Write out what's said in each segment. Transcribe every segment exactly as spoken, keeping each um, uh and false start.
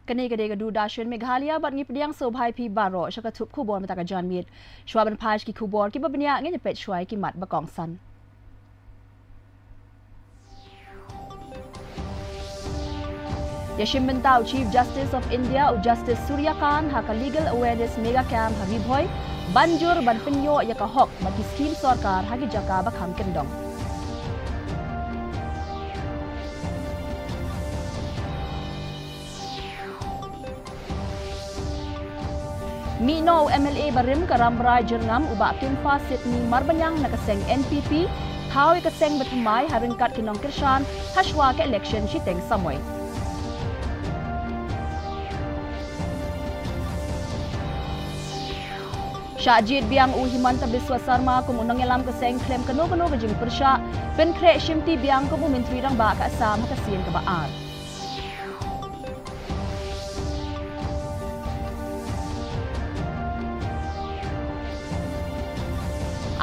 Kane ka dei ka Doordarshan Meghalaya bad ngi pdiang sngewbha ïa phi baroh sha ka thup khubor mynta ka janmiet. Shuwa ban phai sha ki khubor kiba bniah, ngin ïa peit shuwa ïa ki mat ba kongsan. Ïashim bynta u Chief Justice of India, u Justice Surya Kant, ha ka Legal Awareness Mega Camp ha Ri Bhoi, ban jur ban pynïoh ïa ka hok bad ki skhim sorkar ha ki jaka ba kham kyndong. Mih noh u M L A barim ka Rambrai Jyrngam, u Bah Kimfa Sitni Marbaniang na ka seng N P P, thaw ïa ka seng bathymmai ha ryngkat ki nongkyrshan hashwa ka election shiteng samoi. Shah jied biang u Himanta Biswa Sarma kum u nongïalam ka seng khlem kano kano ka jingpyrshah, pynkhreh shimti biang kum u Myntri Rangbah ka Assam ha ka sien kaba ar.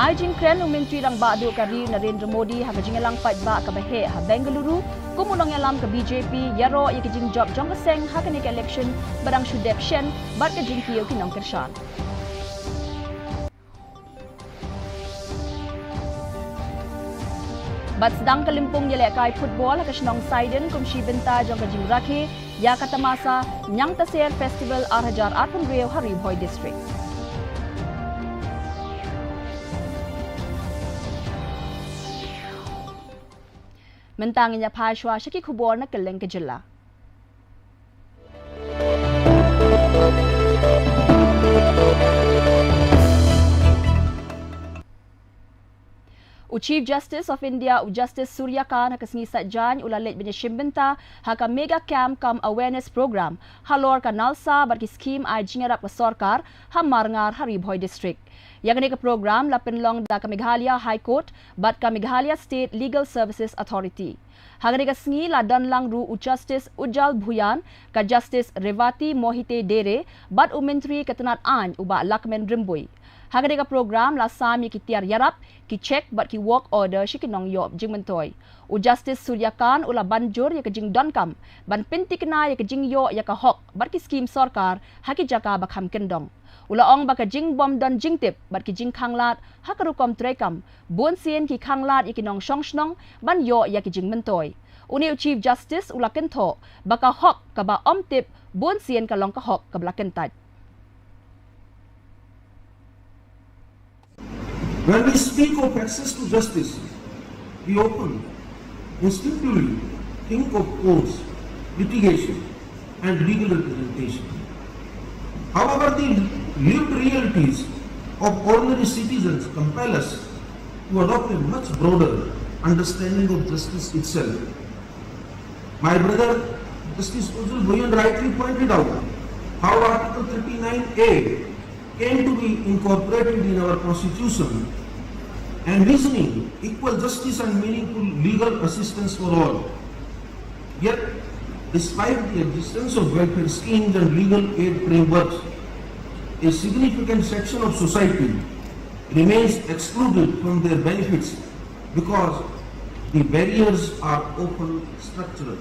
Ai jingkren u Myntri Rangbah Duh ka ri u Narendra Modi ha ka jingïalang paidbah kaba heh ha Bengaluru, kum u nongïalam ka B J P, ïaroh ïa ka jingjop jong ka seng ha kane ka election ba dang shu dep shen bad ka jingkiew ki nongkyrshan. Bad sdang ka lympung ïalehkai football ha ka shnong Saiden kum shi bynta jong ka jingrakhe ïa ka tamasa Ñiangtaser Festival ar hajar arphew hynriew ha Ri Bhoi District. Mynta ngin ïa phai shuwa sha ki khubor na kylleng ka jylla. U Chief Justice of India, u Justice Surya Kant, ha ka sngi Saitjaiñ u la leit ban ïashim bynta ha ka Mega Camp cum Awareness Program halor ka NALSA bad ki skhim ai jingïarap ka sorkar ha Marngar ha Ri Bhoi District. Ïa kane ka program la pynlong da ka Meghalaya High Court bad ka Meghalaya State Legal Services Authority. Ha kane ka sngi la don lang ruh u Justice Ujjal Bhuyan, ka Justice Revati Mohite Dere bad u Myntri ka tnad aiñ u Bah Lahkmen Rymbui. Ha kane ka program la sam ïa ki tiar ïarap, ki cheque bad ki work order sha ki nongïoh jingmyntoi. U Justice Surya Kant u la ban jur ïa ka jingdonkam ban pynthikna ïa ka jingïoh ïa ka hok bad ki skhim sorkar ha ki jaka ba kham kyndong. U la ong ba ka jingbym don jingtip bad ki jingkhanglad ha ka rukom treikam, bunsien ki khanglad ïa ki nongshong shnong ban ïoh ïa ki jingmyntoi. Une u Chief Justice u la kynthoh ba ka hok kaba ym tip bunsien ka long ka hok kaba la kyntait. When we speak of access to justice, we often instinctively think of courts, litigation, and legal representation. However, the lived realities of ordinary citizens compel us to adopt a much broader understanding of justice itself. My brother Justice Ujjal Bhuyan rightly pointed out how Article thirty-nine A came to be incorporated in our constitution, envisioning equal justice and meaningful legal assistance for all. Yet, despite the existence of welfare schemes and legal aid frameworks, a significant section of society remains excluded from their benefits because the barriers are often structural.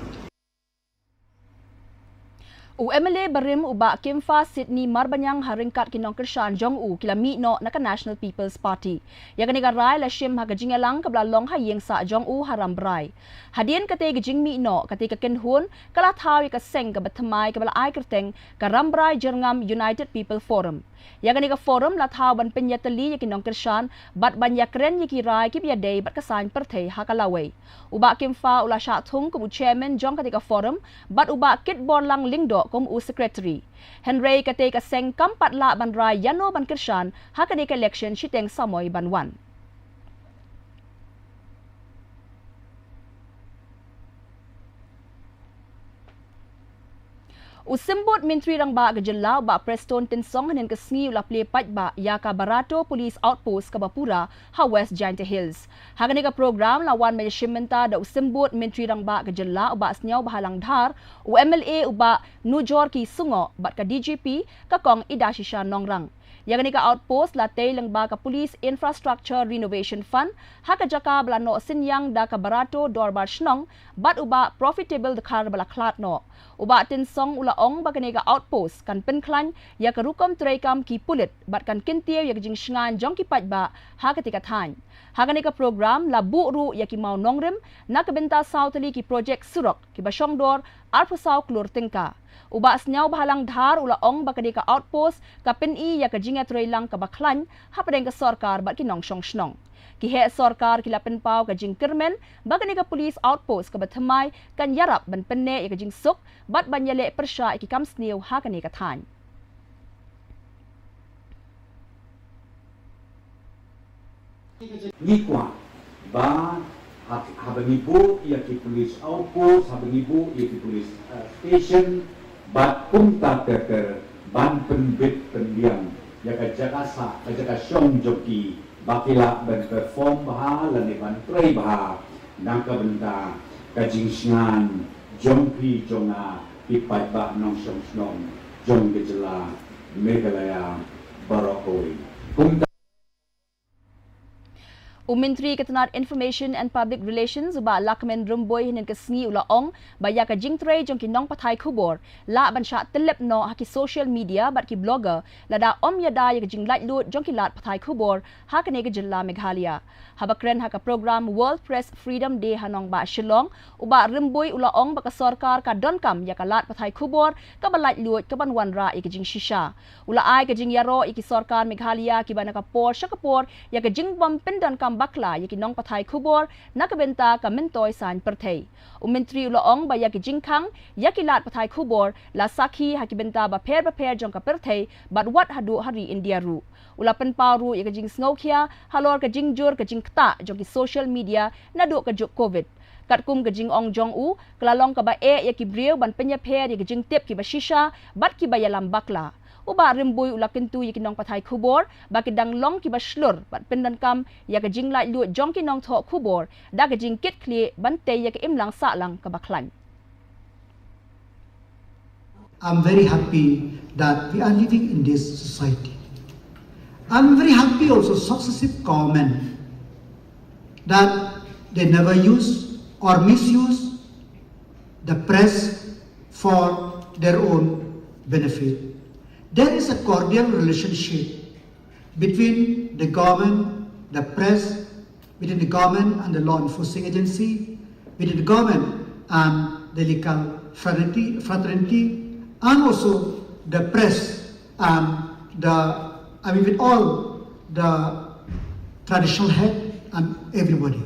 U M L A barim u Bah Kimfa Sitni Marbaniang ha ryngkat ki nongkyrshan jong u ki la mih noh na ka National People's Party. Ïa kane ka rai la shim ha ka jingïalang kaba la long ha ïing sah jong u ha Rambrai. Hadien katei ka jingmih noh, katei ka kynhun ka la thaw ïa ka seng kaba thymmai kaba la ai kyrteng ka Rambrai Jyrngam United People Forum. Ïa kane ka forum la thaw ban pynïatylli ïa ki nongkyrshan bad ban ïakren ïa ki rai kiba ïadei bad ka saiñ pyrthei ha ka lawei. U Bah Kimfa u la shah thung kum u chairman jong katei ka forum bad u Bah Kitborlang Lyngdoh kum u secretary. Hynrei katei ka seng kam pat lah ban rai ïano ban kyrshan ha kane ka election shiteng samoi ban wan. U Symbud Myntri Rangbah ka Jylla u Bah Prestone Tynsong hynnin ka sngi u la plie paidbah ïa ka Barato Police Outpost kaba pura ha West Jaintia Hills. Ha kane ka program la wan ban ïashim bynta da u Symbud Myntri Rangbah ka Jylla u Bah Sniawbhalang Dhar, u M L A u Bah Nujorki Sungoh bad ka D G P ka Kong Idashisha Nongrang. Ïa kane ka outpost la tei lyngba ka Police Infrastructure Renovation Fund ha ka jaka ba la noh synñiang da ka Barato Dorbar Shnong bad u Bah Profitable Dkhar ba la khlad noh. U Bah Tynsong u la ong ba kane ka outpost kan pynkhlaiñ ïa ka rukom treikam ki pulit bad kan kyntiew ïa ka jingshngaiñ jong ki paidbah ha katei ka thaiñ. Ha kane ka program la buh ruh ïa ki mawnongrim na ka bynta saw tylli ki projek surok kiba shongdor arphew saw klur tyngka. U Bah Sniawbhalang Dhar u la ong ba kane ka outpost ka pyni ïa ka jingïatreilang kaba khlaiñ hapdeng ka sorkar bad ki nongshong shnong. Ki heh sorkar ki la pynpaw ka jingkyrmen ba kane ka police outpost kaba thymmai kan ïarap ban pynneh ïa ka jingsuk bad ban ïaleh pyrshah ïa ki kam sniew ha kane ka thaiñ. Ngi kwah ba ha, haba ngi buh ïa ki police outpost, haba ngi buh ïa ki police, eh, station, bad kumta ter ter ban pynbit pynbiang ïa ka jaka sah, ka jaka shong jong ki, ba ki lah ban perform bha lane ban trei bha na ka bynta ka jingshngaiñ jong phi jong nga, ki paidbah nongshong shnong jong ka jylla Meghalaya baroh kawei. Kumta U Myntri ka tnad Information and Public Relations u Bah Lahkmen Rymbui hynnin ka sngi u la ong ba ïa ka jingtrei jong ki nongpathai khubor lah ban shah tyllep noh ha ki social media bad ki blogger lada ym ïada ïa ka jinglaitluid jong ki lad pathai khubor ha kane ka jylla Meghalaya. Haba kren ha ka program World Press Freedom Day ha nongbah Shillong, u Bah Rymbui u la ong ba ka sorkar ka donkam ïa ka lad pathai khubor kaba laitluid kaban wanrah ïa ka jingshisha. U la ai ka jingïaroh ïa ki sorkar Meghalaya kiba na ka por sha ka por ïa ka jingbym pyndonkam bakla ïa ki nongpathai khubor na ka bynta ka myntoi saiñ pyrthei. U Myntri u la ong ba ïa ki jingkhang ïa ki lad pathai khubor la sakhi ha ki bynta bapher bapher jong ka pyrthei bad wat haduh ha ri India ruh. U la pynpaw ruh ïa ka jingsngewkhia halor ka jingjur ka jingktah jong ki social media naduh ka juk Covid. Katkum ka jingong jong u, ka la long kaba eh ïa ki briew ban pynïapher ïa ki jingtip kiba shisha bad kiba ïalam bakla. U Bah Rymbui u la kyntu ïa ki nongpathai khubor ba ki dang long kiba shlur bad pyndonkam ïa ka jinglaitluid jong ki nongthoh khubor da ka jingkitkhlieh ban tei ïa ka imlang sahlang kaba khlaiñ. I'm very happy that we are living in this society. I'm very happy also successive government that they never use or misuse the press for their own benefit. There is a cordial relationship between the government, the press, between the government and the law enforcing agency, between the government and the legal fraternity, fraternity, and also the press and the, I mean, with all the traditional head and everybody.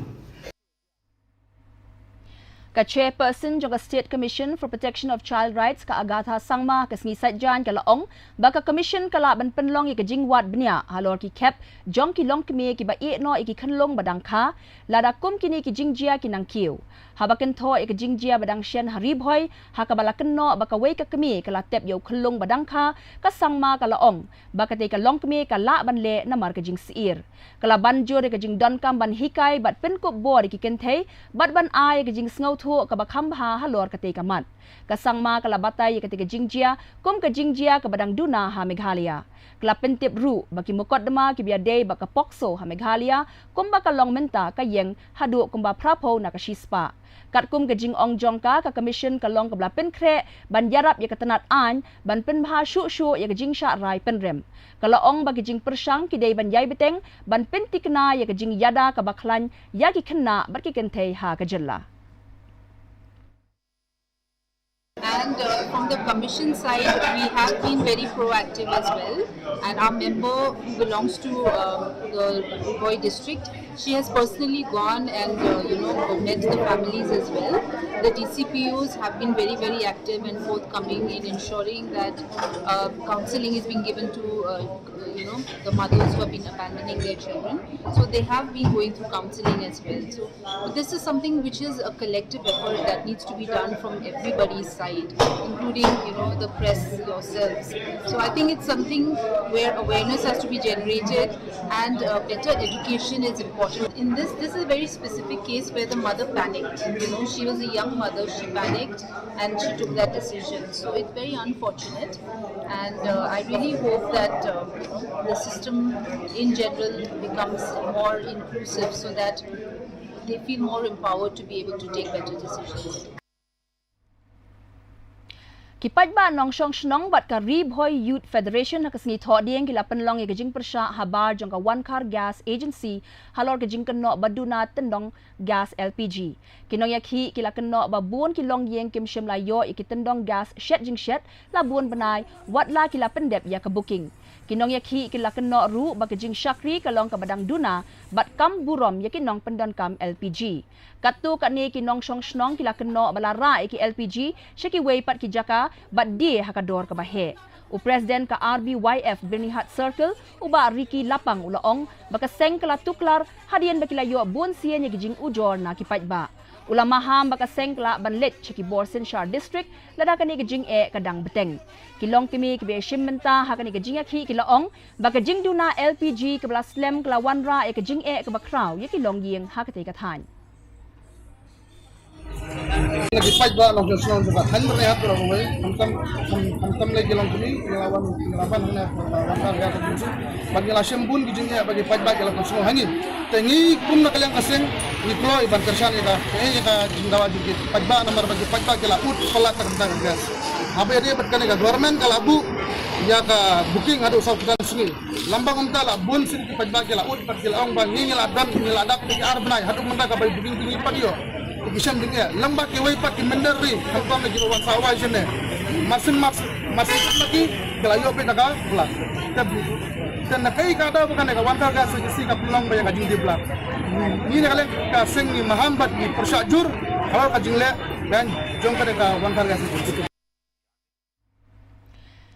Ka Chairperson jong ka State Commission for Protection of Child Rights, ka Agatha Sangma, ka sngi Saitjaiñ ka la ong ba ka Commission ka lah ban pynlong ïa ka jingwad bniah halor ki khep jong ki longkmie kiba ïeh noh ïa ki khunlung ba dang kha, lada kum kine ki jingjia ki nang kiew. Haba kynthoh ïa ka jingjia ba dang shen ha Ri Bhoi, ha kaba la kynnoh ba kawei ka kmie ka la tep ïa u khunlung ba dang kha, ka Sangma ka la ong ba katei ka longkmie ka lah ban leh namar ka jingsyier. Ka la ban jur ïa ka jingdonkam ban hikai bad pynkup bor ïa ki kynthei bad ban ai ïa ka jingsngewthuh kaba kham bha halor katei ka mat. Ka Sangma ka la batai ïa katei ka jingjia kum ka jingjia kaba dang duna ha Meghalaya. Ka la pyntip ruh ba ki mukotduma kiba ïadei bad ka POCSO ha Meghalaya kumba ka long mynta ka ïeng haduh kumba phraphew na ka shispah. Katkum ka jingong jong ka, ka Commission ka long kaba la pynkhreh ban ïarap ïa ka tnad aiñ ban pynbha shuh shuh ïa ka jingshah rai pynrem. Ka la ong ba ki jingpyrshang ki dei ban ïai bteng ban pyntikna ïa ka jingïada kaba khlaiñ ïa ki khynnah bad ki kynthei ha ka jylla. And uh, from the commission side, we have been very proactive as well. And our member who belongs to um, the Ri Bhoi district, she has personally gone and uh, you know met the families as well. The D C P Us have been very very active and forthcoming in ensuring that uh, counseling is being given to uh, you know the mothers who have been abandoning their children. So they have been going through counseling as well. So this is something which is a collective effort that needs to be done from everybody's side, including you know the press yourselves. So I think it's something where awareness has to be generated and uh, better education is important. In this, this is a very specific case where the mother panicked. You know, she was a young Mother, she panicked and she took that decision. So it's very unfortunate. And uh, I really hope that uh, you know, the system in general becomes more inclusive so that they feel more empowered to be able to take better decisions. Ki paidbah nongshong shnong bad ka Ri Bhoi Youth Federation ha ka sngi Thohdieng ki la pynlong ïa ka jingpyrshah habar jong ka Wankhar Gas Agency halor ka jingkynnoh ba duna tyndong gas L P G. Ki nongïakhih ki la kynnoh ba bun ki longïing kim shym la ïoh ïa ki tyndong gas shet jingshet la bun bnai, wat la ki la pyndep ïa ka booking. Ki nongïakhih ki la kynnoh ruh ba ka jingshakri ka long kaba dang duna bad kam burom ïa ki nongpyndonkam L P G. Katto katne ki nongshong shnong ki la kynnoh ba la rah ïa ki L P G sha kiwei pat ki jaka bad die ha ka dor kaba heh. U President ka R B Y F Byrnihat Circle, u Bah Ricky Lapang, u la ong ba ka seng ka la tuklar hadien ba ki la ïoh bun sien ïa ki jingujor na ki paidbah. U la maham ba ka seng ka lah ban leit sha ki bor synshar district lada kane ka jingeh ka dang bteng. Ki longkmie kiba ïashim bynta ha kane ka jingïakhih ki la ong ba ka jingduna L P G kaba la slem ka la wanrah ïa ka jingeh kaba khraw ïa ki longïing ha katei ka thaiñ. Ki paidbah nongshong shnong jong ka thaiñ Byrnihat baroh kawei, khamtam, kham, khamtam lei ki longkmie, ngi la wan, ngi la wan hangne, ngi la wan hangne, bad ngi la shem bun ki jingeh ba ki paidbah ki la pynsngew ha ngi. Te ngi kum na ka liang ka seng ngi kloi ban kyrshan ïa ka, eh, ïa ka jingdawa jong ki paidbah namar ba ki paidbah ki la ud palat na ka bynta ka gas. Haba ïadei bad kane ka government ka la buh ïa ka booking haduh saw khyndai sngi. Lymda kumta la bun sien ki paidbah ki la ud bad ki la ong ba ngi ngi la dap, ngi la dap ki ar bnai haduh mynta ka bai booking ngi pat ïoh. Ki shem jingeh lymda kiwei pat ki mynder ri khamtam kiba wan saw wai shane. Marsien mars, marsien pat ki ki la ïoh beit da ka bla. Te, te na kaei ka daw ba kane ka Wankhar Gas Agency ka pynlong ba ïa ka jingdie bla. Ngi na ka liang ka seng ngi maham bad ngi pyrshah jur halor ka jingleh jong kane ka Wankhar Gas Agency.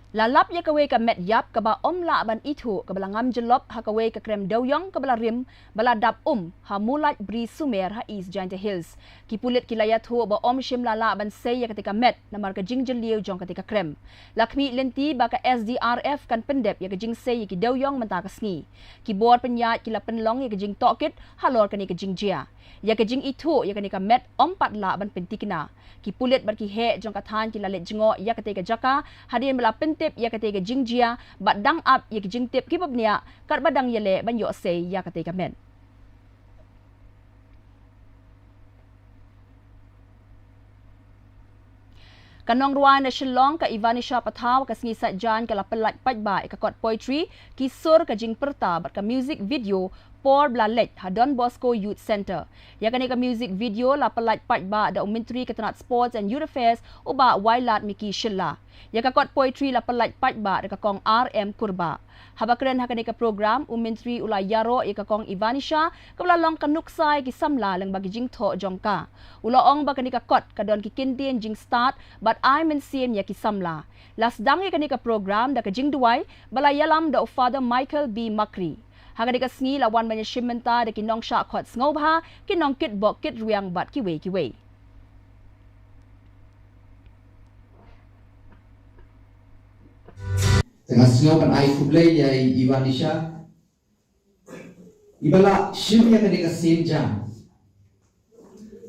La lap ïa kawei ka met ïap kaba ym lah ban ithuh kaba la ngam jyllop ha kawei ka krem dewïong kaba la rim ba la dap um ha Mulait Bri Sumer ha East Jaintia Hills. Ki pulit ki la ïathuh ba ym shym la lah ban sei ïa katei ka met namar ka jingjylliew jong katei ka krem. La khmih lynti ba ka S D R F kan pyndep ïa ka jingsei ïa ki dewïong mynta ka sngi. Ki bor pynïaid ki la pynlong ïa ka jingtohkit halor kane ka jingjia. Ïa ka jingithuh ïa kane ka met ym pat lah ban pyntikna. Ki pulit bad ki heh jong ka thaiñ ki la leit jngoh ïa katei ka jaka hadien ba la pyntip ïa katei ka jingjia bad dang ap ïa ki jingtip kiba bniah katba dang ïaleh ban ïoh sei ïa katei ka met. Ka nongrwai na Shillong ka Evanisha Pathaw ka sngi Saitjaiñ ka la pyllait paidbah ïa ka kot poetry, ki sur, ka jingpyrta bad ka music video Por Ba La Leit ha Don Bosco Youth Centre. Ïa kane ka music video la pyllait paidbah da u Myntri ka tnat Sports and Youth Affairs u Bah Wailadmiki Shylla. Ïa ka kot poetry la pyllait paidbah da ka Kong R M Kurbah. Haba kren ha kane ka program, u Myntri u la ïaroh ïa ka Kong Evanisha kaba la long ka nuksa ïa ki samla lyngba ki jingthoh jong ka. U la ong ba kane ka kot ka don ki kyntien jingstad bad ai mynsiem ïa ki samla. La sdang ïa kane ka program da ka jingduwai ba la ïalam da u Father Michael B Makri. Ha kane ka sngi la wan ban ïashim bynta da ki nongshah khot sngewbha, ki nongkitbok kitrwiang bad kiwei kiwei. Te nga sngew ban ai khublei ïa i Evanisha iba la shim ïa kane ka sienjam.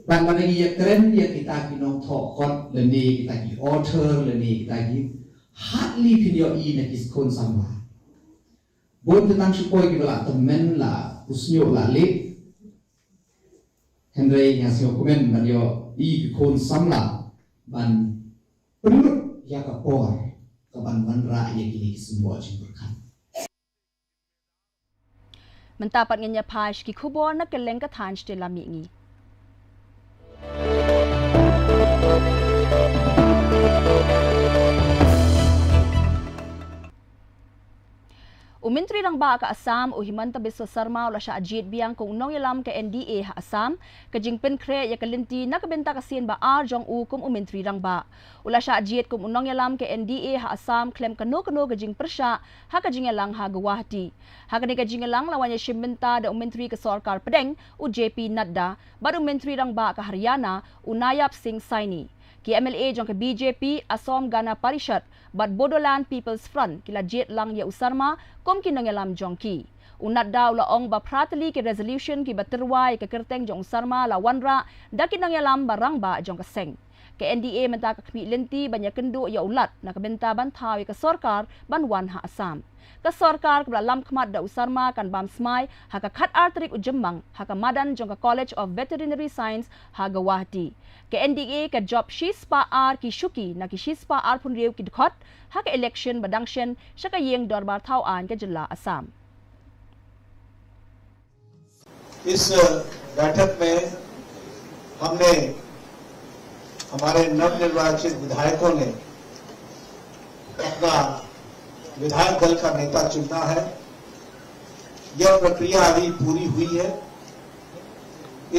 Bad lada ngi ïakren ïa kita ki nongthoh kot lane kita ki author lane kita ki, hardly phin ïohi na ki khun samla. Bun te nang shu poi kiba la tymmen, la pushñiuh, la leh. Hynrei nga sngewkmen ban ïohi ki khun samla ban pynlut ïa ka por ka ban wanrah ïa kine ki symboh jingpyrkhat. Mynta pat ngin ïa phai sha ki khubor na kylleng ka thaiñ, sngewbha lem ïa ngi. U Myntri Rangbah ka Assam, u Himanta Biswa Sarma, u la shah jied biang kum u nongïalam ka N D A ha Assam, ka jingpynkhreh ïa ka lynti na ka bynta ka sien ba ar jong u kum u Myntri Rangbah. U la shah jied kum u nongïalam ka N D A ha Assam khlem kano kano ka jingpyrshah ha ka jingïalang ha Guwahati. Ha kane ka jingïalang la wan ïashim bynta da u Myntri ka Sorkar Pdeng, u J P Nadda, bad u Myntri Rangbah ka Haryana, u Nayab Singh Saini. Ki M L A jong ka B J P, Assam Gana Parishad bad Bodoland People's Front ki la jied lang ïa u Sarma kum ki nongïalam jong ki. U Nadda u la ong ba phra tylli ki resolution kiba tyrwa ïa ka kyrteng jong u Sarma la wanrah da ki nongïalam ba rangbah jong ka seng. Ka N D A mynta ka khmih lynti ban ïakynduh ïa u Lat na ka bynta ban thaw ïa ka sorkar ban wan ha Assam. Ka sorkar kaba la lam khmat da u Sarma kan bam smai ha ka khatar tarik u Jymmang ha ka madan jong ka College of Veterinary Science ha Guwahati. Ka N D A ka jop shispah ar ki shuki na ki shispah arphew hynriew ki dkhot ha ka election ba dang shen sha ka ïing dorbar thaw aiñ ka jylla Assam. इस बैठक में हमने, हमारे नवनिर्वाचित विधायकों ने अपना विधायक दल का नेता चुनना है। यह प्रक्रिया अभी पूरी हुई है।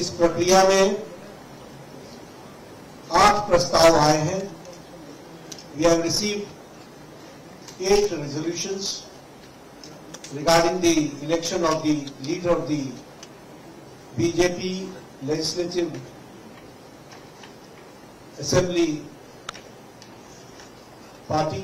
इस प्रक्रिया में आठ प्रस्ताव आए हैं। We have received eight resolutions regarding the election of the leader of the B J P Legislative Assembly Party.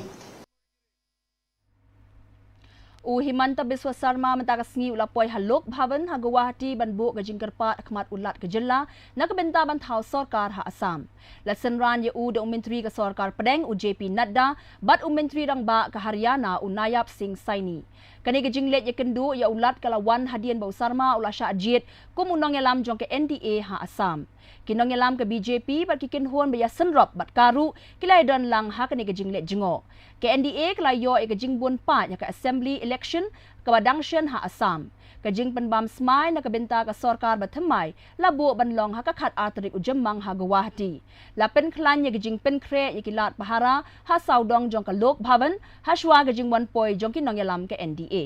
U Himanta Biswa Sarma mynta ka sngi u la poi ha Lok Bhavan ha Guwahati ban buh ka jingkyrpad khmat u Lat ka jylla na ka bynta ban thaw sorkar ha Assam. La synran ïa u da u Myntri ka sorkar pdeng u J P Nadda bad u Myntri Rangbah ka Haryana u Nayab Singh Saini. Kane ka jingleit ïakynduh ïa u Lat ka la wan hadien ba u Sarma u la shah jied kum u nongïalam jong ka N D A ha Assam. Ki nongïalam ka B J P bad ki kynhun ba ïasynrop bad ka ruh ki la ïadon lang ha kane ka jingleit jngoh. Ka N D A ka la ïoh ïa ka jingbun paid ha ka Assembly election kaba dang shen ha Assam. Ka jingpynbam smai na ka bynta ka sorkar ba thymmai la buh ban long ha ka khatar tarik u Jymmang ha Guwahati. La pynkhlaiñ ïa ka jingpynkhreh ïa ki lad pahara ha sawdong jong ka Lok Bhavan hashwa ka jingwan poi jong ki nongïalam ka N D A.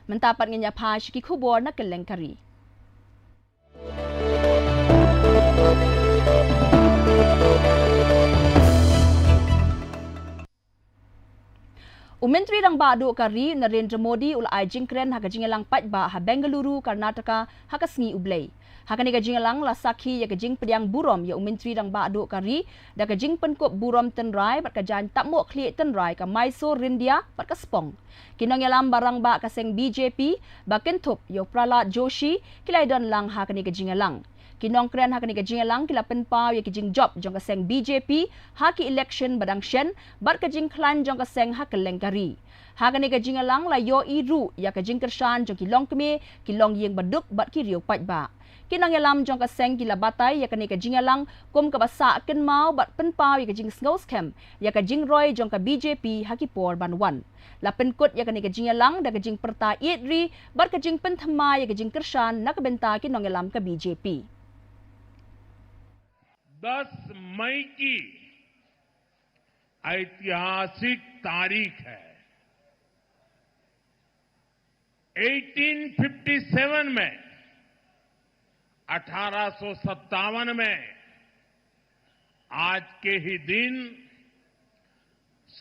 Mynta pat ngin ïa phai sha ki khubor na kylleng ka ri. U Myntri Rangbah Duh ka ri Narendra Modi u la ai jingkren ha ka jingïalang paidbah ha Bengaluru, Karnataka ha ka sngi U Blei. Ha kane ka jingïalang la sakhi ïa ka jingpdiang burom ïa u Myntri Rangbah Duh ka ri da ka jingpynkup burom tynrai bad ka jaiñ tapmuh khlieh tynrai ka Mysore Ryndia bad ka Spong. Ki nongïalam ba rangbah ka seng B J P ba kynthup ïa u Prahlad Joshi ki la ïadon lang ha kane ka jingïalang. Ki nongkren ha kane ka jingïalang ki la pynpaw ïa ki jingjop jong ka seng B J P ha ki election ba dang shen bad ka jingkhlaiñ jong ka seng ha kylleng ka ri. Ha kane ka jingïalang la ïohi ruh ïa ka jingkyrshan jong ki longkmie, ki longïing baduk bad ki riew paidbah. Ki nongïalam jong ka seng ki la batai ïa kane ka jingïalang kum kaba sah kynmaw bad pynpaw ïa ka jingsngew skhem ïa ka jingroi jong ka B J P ha ki por ban wan. La pynkut ïa kane ka jingïalang da ka jingpyrta ïeit ri bad ka jingpynthymmai ïa ka jingkyrshan na ka bynta ki nongïalam ka B J P. दस मई की ऐतिहासिक तारीख है। एटीन फिफ्टी सेवन में, अठारह सौ सत्तावन में, आज के ही दिन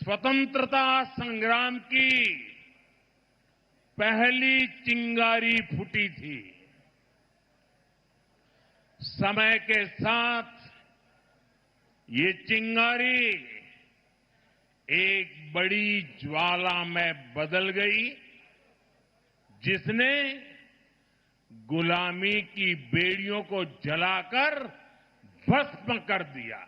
स्वतंत्रता संग्राम की पहली चिंगारी फूटी थी। समय के साथ ये चिंगारी एक बड़ी ज्वाला में बदल गई, जिसने गुलामी की बेड़ियों को जलाकर भस्म कर दिया।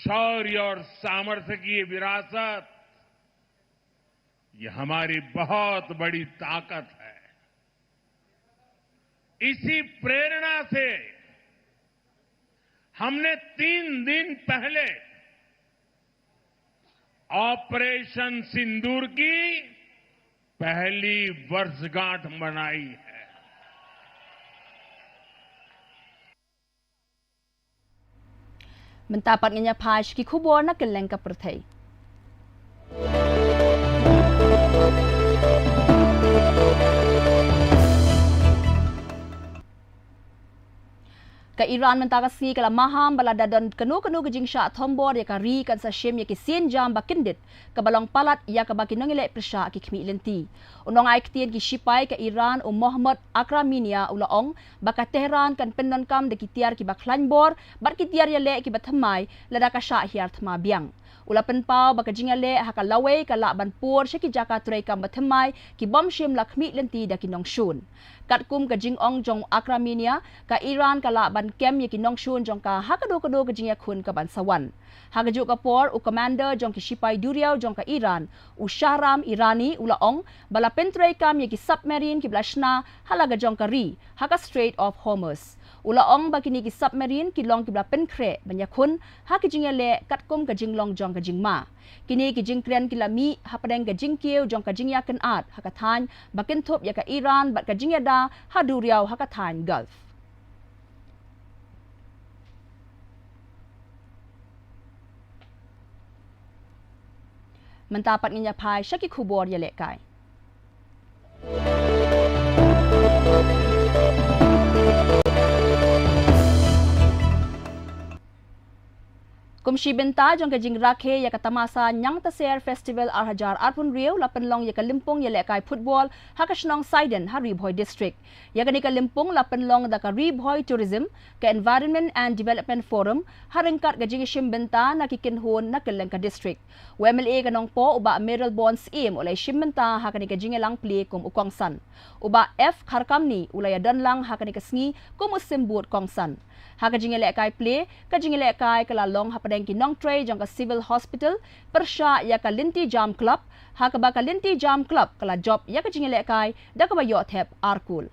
शौर्य और सामर्थ्य की ये विरासत, ये हमारी बहुत बड़ी ताकत है। इसी प्रेरणा से हमने तीन दिन पहले ऑपरेशन सिंदूर की पहली वर्षगांठ मनाई है। Mynta pat ngin ïa phai sha ki khubor na kylleng ka pyrthei. Ka Iran mynta ka sngi ka la maham ba lada don kano kano ka jingshah thombor ïa ka ri kan sa shim ïa ki sienjam ba kyndit kaba long palat ïa kaba ki nongïaleh pyrshah ki khmih lynti. U nongai ktien ki shipai ka Iran u Mohammad Akraminia u la ong ba ka Tehran kan pyndonkam da ki tiar kiba khlaiñ bor bad ki tiar ïaleh kiba thymmai lada ka shah hiar thma biang. U la pynpaw ba ka jingïaleh ha ka lawei ka lah ban pur sha ki jaka treikam ba thymmai ki bym shym la khmih lynti da ki nongshun. Katkum ka jingong jong u Akraminia, ka Iran ka lah ban kem ïa ki nongshun jong ka ha kano kano ka jingïakhun kaban sa wan. Ha kajuh ka por, u commander jong ki shipai duriaw jong ka Iran, u Shahram Irani u la ong ba la pyntreikam ïa ki submarine kiba la shna ha la ka jong ka ri ha ka Strait of Hormuz. U la ong ba kine ki submarine ki long kiba la pynkhreh ban ïakhun ha ki jingïaleh katkum ka jinglong jong ka jingma. Kine ki jingkren ki la mih hapdeng ka jingkiew jong ka jingïakynad ha ka thaiñ ba kynthup ïa ka Iran bad ka jingïada ha duriaw ha ka thaiñ Gulf. Mynta pat ngin ïa phai sha ki khubor ïalehkai. Kum shi bynta jong ka jingrakhe ïa ka tamasa Ñiangtaser Festival ar hajar arphew hynriew la pynlong ïa ka lympung ïalehkai football ha ka shnong Saiden ha Ri Bhoi District. Ïa kane ka lympung la pynlong da ka Ri Bhoi Tourism, ka Environment and Development Forum, ha ryngkat ka jingïashim bynta na ki kynhun na kylleng ka district. U M L A ka Nongpoh u Bah Mayralborn Syiem u la ïashim bynta ha kane ka jingïalang plie kum u kongsan. U Bah F Kharkamni u la ïadon lang ha kane ka sngi kum u symbud kongsan. Ha ka jingïalehkai plie, ka jingïalehkai ka la long hapdeng ki nongtrei jong ka Civil Hospital pyrshah ïa ka Lynti Jam Club, ha kaba ka Lynti Jam Club ka la jop ïa ka jingïalehkai da kaba ïoh thep ar kol.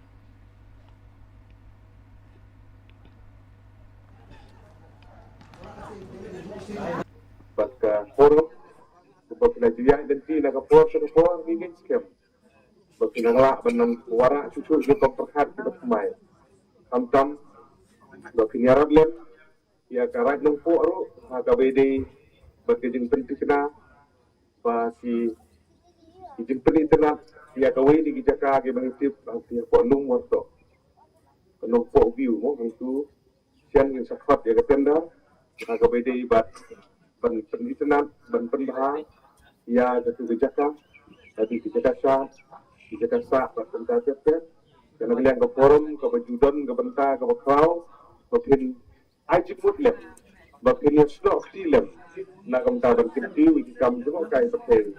Bad ka forum, ba phin ïa lynti na ka por sha ka por, ngi ngeit skhem ba phin nang lah ban nang wanrah shuh shuh ïa ka pyrkhat kiba thymmai. Khamtam ba phin ïarap lem ïa ka Raid Nongpoh ruh ha kaba ïadei bad ka jingpynthikna ba ki, ki jingpynitynnad ïa kawei na ki jaka kiba ngi tip ha ki hapoh Lum Wartok, ka Nongpoh View mo, hangtu shen ngin sa khot ïa ka tender ha kaba ïadei bad ban pynitynnad, ban pynbha ïa katu ka jaka, katu ka jaka sah, ka jaka sah bad bynta tep tep. Ka na ka liang ka forum kaba ju don ka bynta kaba khraw ba phin ai jingmut lem, ba phin ïasnoh kti lem na ka bynta ban kyntiew ïa ki kam jngohkai pyrthei.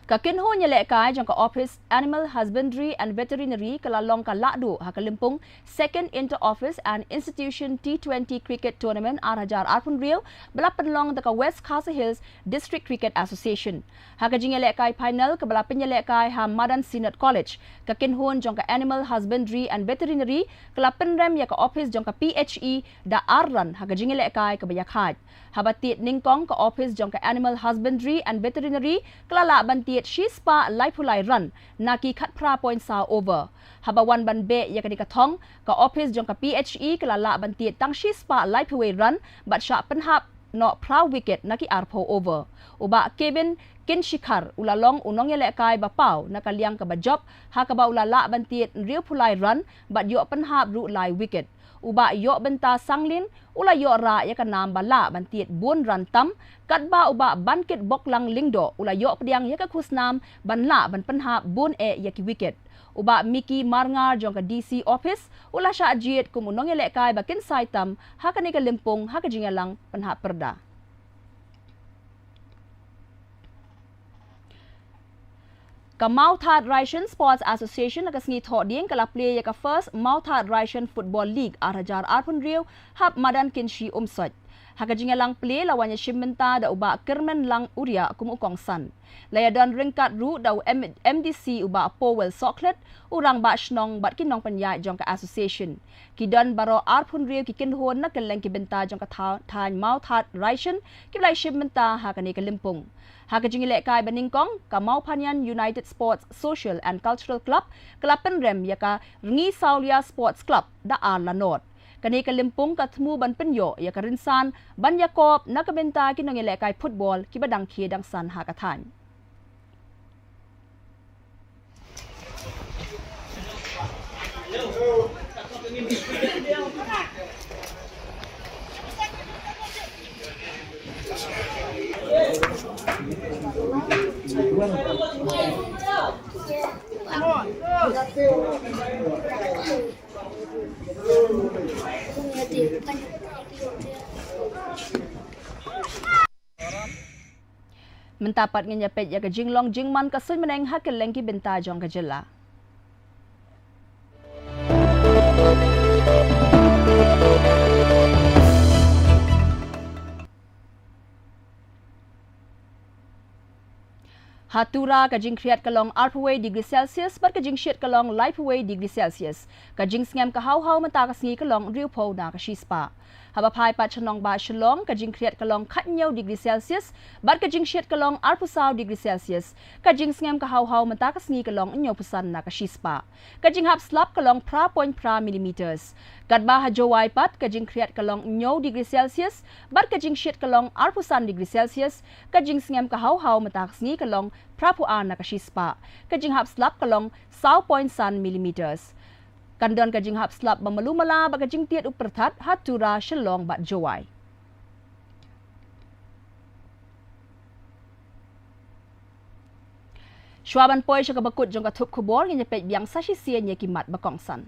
Ka kynhun ïalehkai jong ka Office Animal Husbandry and Veterinary ka la long ka lahduh ha ka lympung Second Inter Office and Institution T twenty Cricket Tournament ar hajar arphew hynriew ba la pynlong da ka West Khasi Hills District Cricket Association. Ha ka jingïalehkai final kaba la pynïalehkai ha Madan Synod College, ka kynhun jong ka Animal Husbandry and Veterinary ka la pynrem ïa ka office jong ka P H E da ar run ha ka jingïalehkai kaba ïakhaid. Haba tied nyngkong ka office jong ka Animal Husbandry and Veterinary ka la lah ban tied shispah laiphew lai run na ki khatphra point saw over. Haba wan ban beh ïa kane ka thong, ka office jong ka P H E ka la lah ban tied tang shispah laiphew wei run bad shah pynhap noh phra wicket na ki arphew over. U Bah Kevin Kinshikhar u la long u nongïalehkai ba paw na ka liang kaba jop ha kaba u la lah ban tied hynriewphew lai run bad ïoh pynhap ruh lai wicket. U Bah Ïohbynta Sanglin u la ïoh rah ïa ka nam ba lah ban tied bun run tam, katba u Bah Bankit Boklang Lyngdoh u la ïoh pdiang ïa ka khusnam ban lah ban pynhap bun eh ïa ki wicket. U Bah Mickey Marngar jong ka D C Office u la shah jied kum u nongïalehkai ba kynsai tam ha kane ka lympung ha ka jingïalang pynhap pyrda. Ka Mawthadraishan Sports Association ha ka sngi Thohdieng ka la plie ïa ka First Mawthadraishan Football League ar hajar arphew hynriew hap madan Kynshi Umsoit. Ha ka jingïalang plie la wan ïashim bynta da u Bah Kyrmenlang Uriah kum u kongsan. La ïadon ryngkat ruh da u M-, M D C u Bah Powell Sohkhlet, u rangbah shnong bad ki nongpynïaid jong ka association. Ki don baroh arphew hynriew ki kynhun na kylleng ki bynta jong ka tha-, thaiñ Mawthadraishan kiba la ïashim bynta ha kane ka lympung. Ha ka jingïalehkai ba nyngkong, ka Mawphaniang United Sports Social and Cultural Club ka la pynrem ïa ka Rngiew Sawlia Sports Club da ar la nod. Kane ka lympung ka thmu ban pynïoh ïa ka rynsan ban ïakop na ka bynta ki nongïalehkai football kiba dang khie dang san ha ka thaiñ. Mynta pat ngin ïa peit ïa ka jinglong jingman ka suiñ bneng ha kylleng ki bynta jong ka jylla. Ha Tura ka jingkhriat ka long arphew wei degree Celsius bad ka jingshit ka long laiphew wei degree Celsius. Ka jingsngem ka haw haw mynta ka sngi ka long hynriewphew na ka shispah. Haba phai pat sha nongbah Shillong ka jingkhriat ka long khathynñiew degree Celsius bad ka jingshit ka long arphew saw degree Celsius. Ka jingsngem ka haw haw mynta ka sngi ka long hynñiewphew san na ka shispah. Ka jinghap slap ka long phra point phra millimeters. Katba ha Jowai pat ka jingkhriat ka long hynñiew degree Celsius bad ka jingshit ka long arphew san degree Celsius. Ka jingsngem ka haw haw mynta ka sngi ka long phraphew ar na ka shispah. Ka jinghap slap ka long saw point san millimeters. Kan don ka jinghap slap ba malu mala bad ka jingtied u pyrthat ha Tura, Shillong bad Jowai. Shuwa ban poi sha kaba kut jong ka thup khubor, ngin ïa peit biang sa shisien ïa ki mat ba kongsan.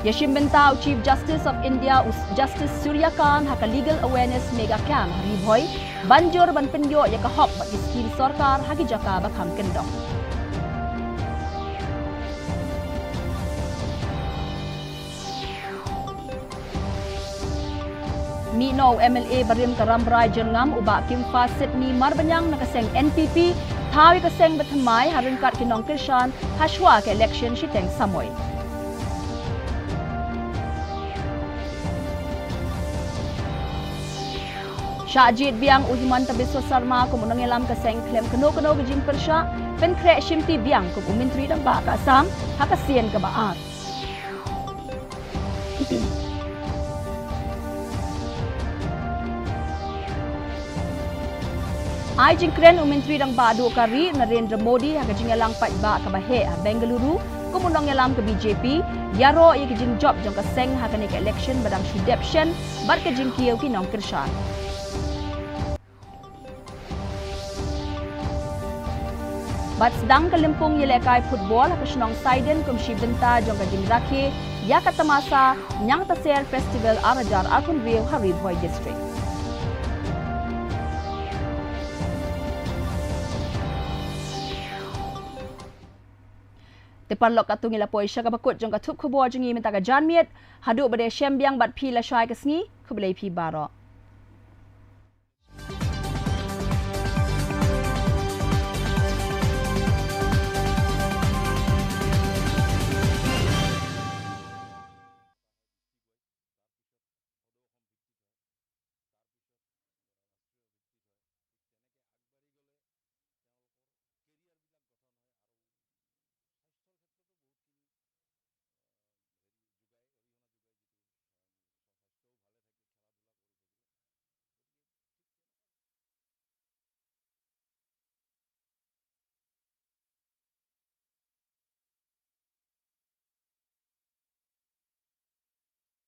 Ïa shim bynta u Chief Justice of India, u Justice Surya Kant, ha ka Legal Awareness Mega Camp ha Ri Bhoi, ban jur ban pynïoh ïa ka hok bad ki skim sorkar ha ki jaka ba kham kyndong. Mih noh u M L A barim ka Rambrai Jyrngam, u Bah Kimfa Sydney Marbaniang na ka seng N P P, thaw ïa ka seng ba thymmai ha ryngkat ki nongkyrshan ha shuwa ka election shiteng samoi. Shah jied biang u Himanta Biswa Sarma kum u nongïalam ka seng khlem kano kano ka jingpyrshah, pynkhreh shimti biang kum u Myntri Rangbah ka Assam ha ka sien kaba ar. Ai jingkren u Myntri Rangbah Duh ka Ri Narendra Modi ha ka jingïalang paidbah kaba heh ha Bengaluru kum u nongïalam ka B J P, ïaroh ïa ka jingjop jong ka seng ha kane ka election ba dang shu dep shen bad ka jingkiew ki nongkyrshan. Bad sdang ka lympung ïalehkai football ha ka shnong Saiden kum shi bynta jong ka jingrakhe ïa ka tamasa Ñiangtaser Festival ar hajar arphew hynriew ha Ri Bhoi District. Te paralok, katto ngi la poi sha kaba kut jong ka thup khubor jong ngi mynta ka janmiet, haduh ba dei shem biang bad phi lashai ka sngi, khublei phi baroh.